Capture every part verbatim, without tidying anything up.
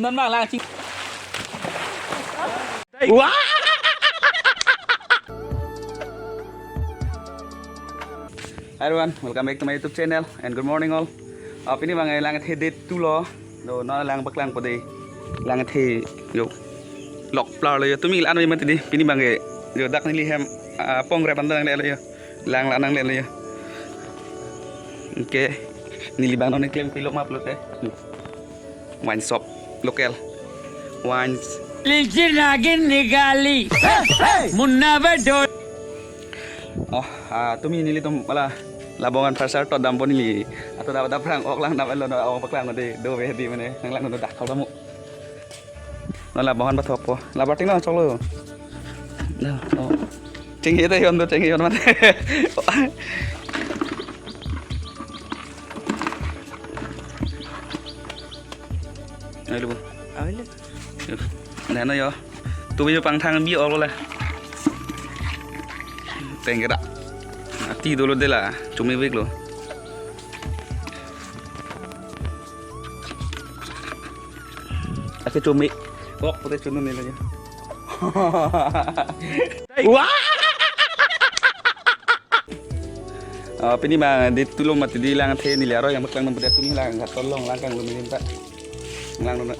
Non bang lang ching. Wah! Hi everyone, welcome back to my YouTube channel and good morning all. Ah, pini bang lang the date two lo. No, no lang paklang po de. Lang the yo. Lok plar lo yo. Tumi la-an mati di. Pini bang ke yo dak neli hem, ah, pong rep an nangle lo yo. Lang la nangle lo yo. Okay. Neli bang non klem pilok map lo te. Wine shop local. Wines. Linchir nagin nigali. Munna badol. Oh, ah, tumi nelitum mala labongan pasar to dampo neli. Ato dap dap rang ok lang dap lo no ok paklang de do be di mane nang lang no dak kau kamu. No labongan bathok po. Labar ting no choklo. No, no. Chinghi de yon do chinghi yon mate. Ayo bu. Ayo. Nana yo. Tu bi pangthang bi olo la. Tengke da. Ati dolo de la. Chumi bik lo. Ake chumi. Kok pute chunu nila ya. Wah! Ah, pini bang date two lo mati di lang the neli aroi yang paklang nang pute tumi lang kat tolong lang kang lumirin ta. Lang nuna.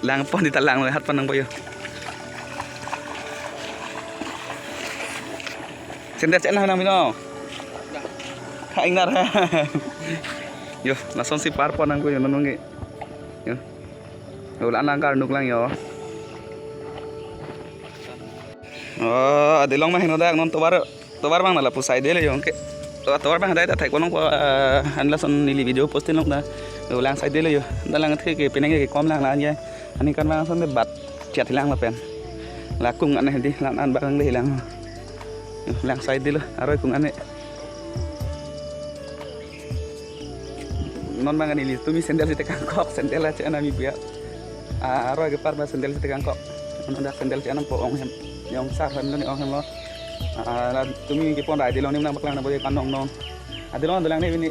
Lang pon di ta lang hat pon nang po yo. Sendal cek nang nang bino. Ha ingnar ha. Yo, lason si par pon nang po yo non nang ke. Yo. Yo lang nang kar nuk lang yo. Oh, adi long mah heno dak non tovar tovar bang nala pusai de le yo ke. To tovar bang dai ta thek ponong po, eh, anla son neli video posting long ta. Yo lang sai de le yo. Da lang the ke penang ke kom lang la an ya. Ani kan bang son de bat chat lang lapen. La kung an di lang an bang de lang. Yo, lang sai de lo aroi kung an. Non bang nelitum sendal si tekangkok, sendal ache anam ibu ya. Ah, aroi ke par ba sendal si tekangkok. Non dak sendal si anam po ong hem. Yong sar hem non ong hem lo. Ah, la tumi kepon rai dilong nim nang paklang na boy kanong nong. Adilong dolang ne bini.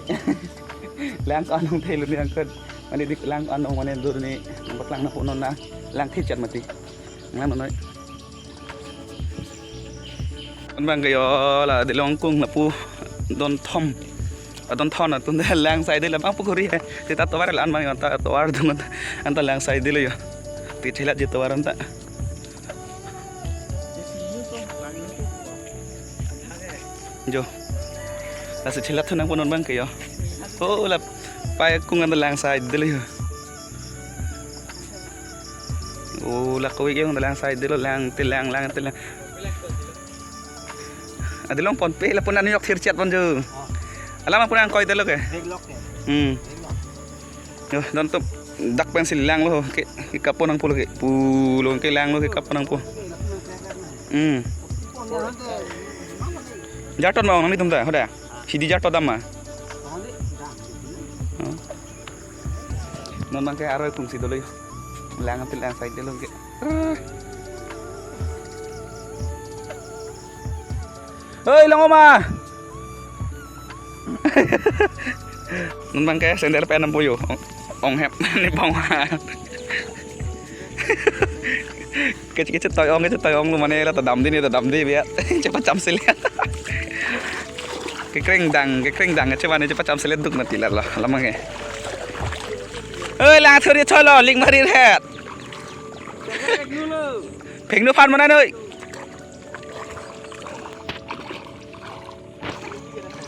Lang kanong thelo ni angkut. Mane dik lang kanong mane dur ni nang paklang na po non na. Lang thichat mati. Nang non noi. An bang ke yo la dilong kung lapu don thom. A don thon atun de lang sai de la bang pukuri he. Te ta tovar la an bang yo ta tovar dung anta lang sai de le yo. Te chelat je tovar anta. Jo. Ta se chelat thun nang po non bang ke yo. Oh la pai kung anta lang sai de le yo. Oh la koi ke anta lang sai de lo lang te lang lang te lang. Adilong pon pe lapu an yok thir chat pon jo. Alam lapu an koi telo ke. Bag lock ya. Hmm. Bag lock. Yo, don tu dak pen si lang lo ke, ke kapo nang pulo ke. Pulo ke lang lo ke kapo nang po. Hmm. Jartot ma ong nangtum ta hoda. Sidi jartot dam ma. Oh. Non bang ke aroi kung si dolo yo. Lang ante lang sai dolo ke. Hei, lang oma. Non bang ke sendal pen nang po yo. Ong, ong hep ni bang. Kecil kecil toy ong, kecil toy ong lu mane la ta dam di ni ta dam di biar. Cepat cam silet. Kekreng dang, kekreng dang cepat ni cepat cam silet duk mati la la. Lamang ke. Oi, lang thuri cholo, ling mari het. Phengnu phan mana noi.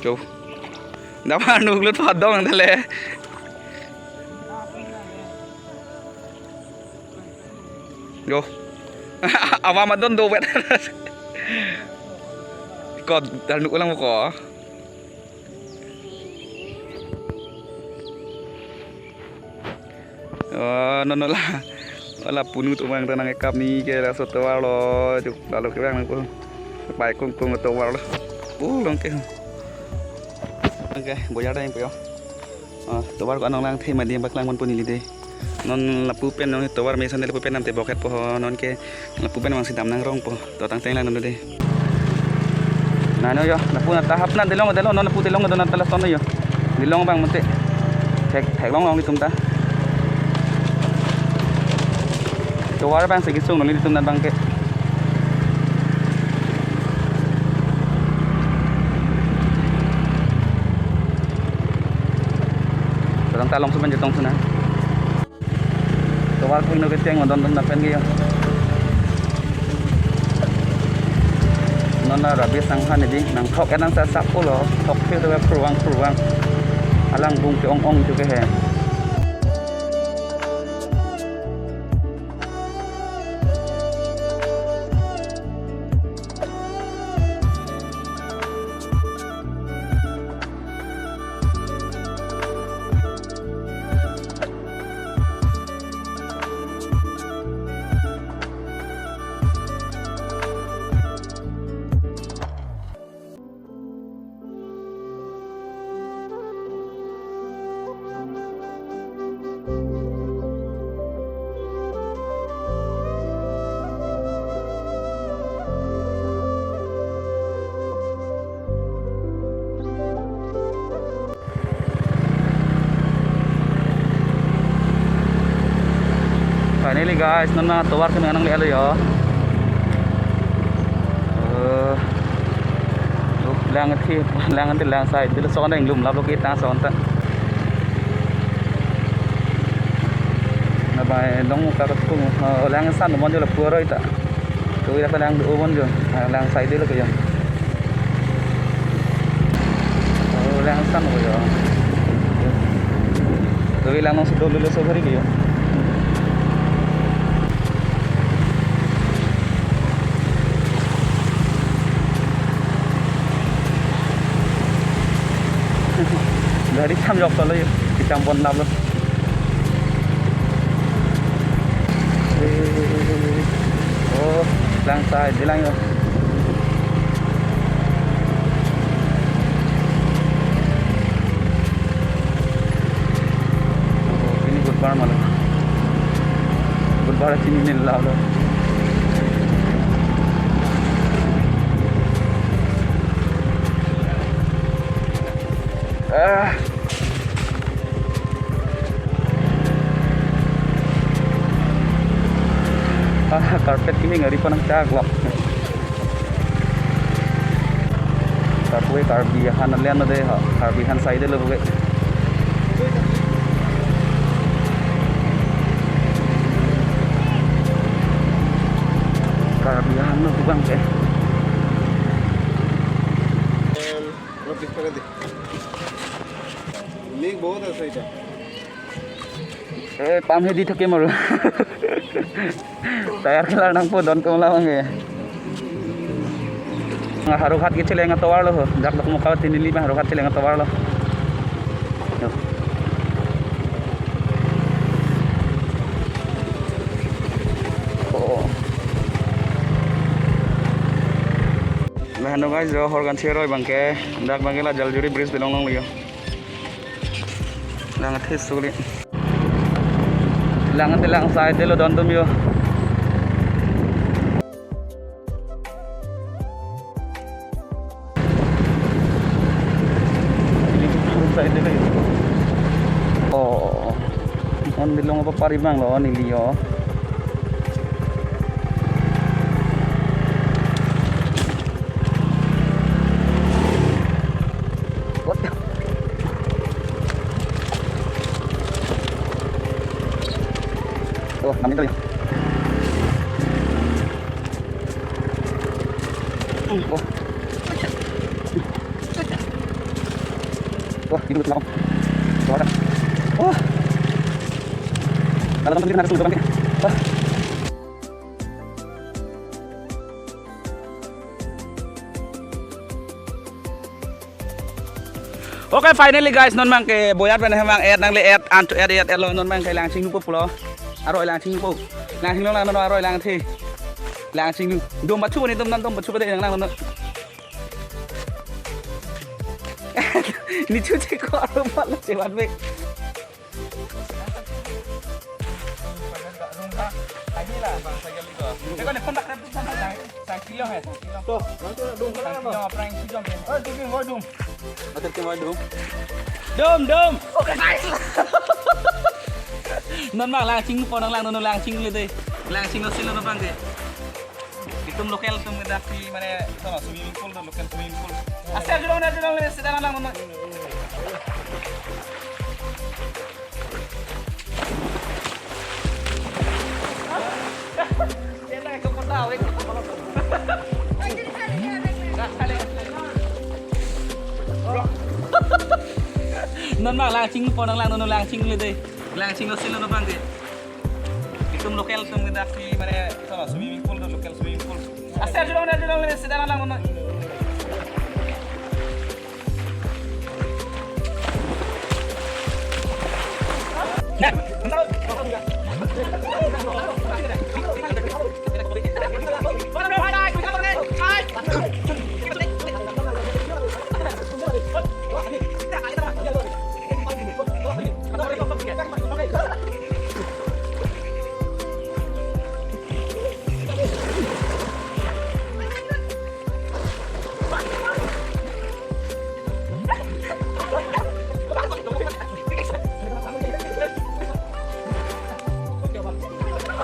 Cho. Dawa nuk lut pha dong tele. Yo. Awa ma don do wet. Ko dal nuk ulang ko. Oh, non non la. Wala punu tu bang tenang ekap ni ke laso tovar lo, juk lalu ke bang nang po. Pai kung kung tovar lo. Pulang ke. Oke, boya dai po yo. Ah, tovar ko anong lang the madi paklang man puni lide. Non lapu pen non tovar mesen lapu pen namte bokhet po ho, non ke lapu pen vangsi dam nangrong po. To tangteng lang non de. Nano yo, lapu na tahap na delong delong non lapu delong do na ta lason yo. Delong abang mate. Thek theklong long itum ta. Tovar abangsi kesung non itum na abang ke. Tang ta long suban jetong suna. Tovar kung no keteng don dum napen ke yo. Non la rabi sang han di nangthok enang sa sap pulo, thok thir tu pruang pruang. Alang bung ke ong ong tu ke he. Finally guys, non na tovar ke nang le alo yo. Eh, lang thi, lang thi lang side, dilo son dang lum lap lo kita son ta. Na bai dong ka kung, eh, lang san mon dilo puro ita. Kevi dak lang do mon jo. Ah, lang side lo ke yo. Oh, lang san ko yo. Kevi lang nong si dolo lo so gari ke yo. Gari cham jok lo yo. Kicham pon lap lo. Oh, lang side lang yo. Oh, ini Budbar malam. Budbar sini ni lalo. Ah. Ah, carpet kini ngari panang chak lok. Karbi, Karbi han alen de ha, Karbi han side lo buke. Karbi han lo bukan ke. Leak bahut ase eta. Eh, pam he di thake maru. Tayar kelar nangpo don kemla bang ke. Nga Harughat ke cheleng atovar lo ho. Jak dok muka tini lima Harughat cheleng atovar lo. Yo. Oh. Lah, hano guys, jo Horgansi aroi bang ke. Dak bang ke la Jaljuri bridge delong long lo yo. Lang athe suli. Lang athe lang side lo don dum yo. Side lo yo. Oh. On dilong apa pari bang lo neli yo. Wah, namin tuloy. Oh. Wah, ini betul. Wah. Kalau teman-teman ada sebelum. Wah. Okay, finally guys, non bang ke boyar pen hemang et nang le et an to et et lo non bang ke lang chingnu po pulo. Aroi lang chingnu po. Lang chingnu lang non aroi lang the. Lang chingnu. Dom bachu ni dom nan dom bachu pa de lang lang non. Ni chu che ko aro pala che wan be. Bang cycle itu. Eko ne phone tak rep tu sana, sang, sang kilo hai, sang kilo. To, nanti nak dum. Sang kilo apa yang sejam ya? Oh, tipi mau dum. Nanti tipi mau dum. Dum, dum. Oke, guys. Non bang, langching po, nang lang, non langching le dei. Langching lo silo non bang ke. Itum local atum ke dak si mane, sono swimming pool, local swimming pool. Asal jurong dah jurong le, sedang lang non. Non bang, langching po, nang lang, non langching le dei. Langching lo silo non bang ke. Itum local atum ke dak si mane, sono swimming pool, local swimming pool. Asal jurong dah jurong le, sedang lang non.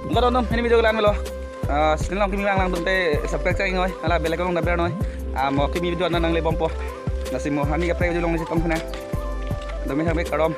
Enggak dong, dong, ini video kelang melo. Ah, channel along kimi vang lang dum te subscribe chai noi, hala bell icon along daber noi. Ah, mo kimi video nangle bompo. Lasi mo hani kaprek video along isi tong hena. Dumi sampai karom.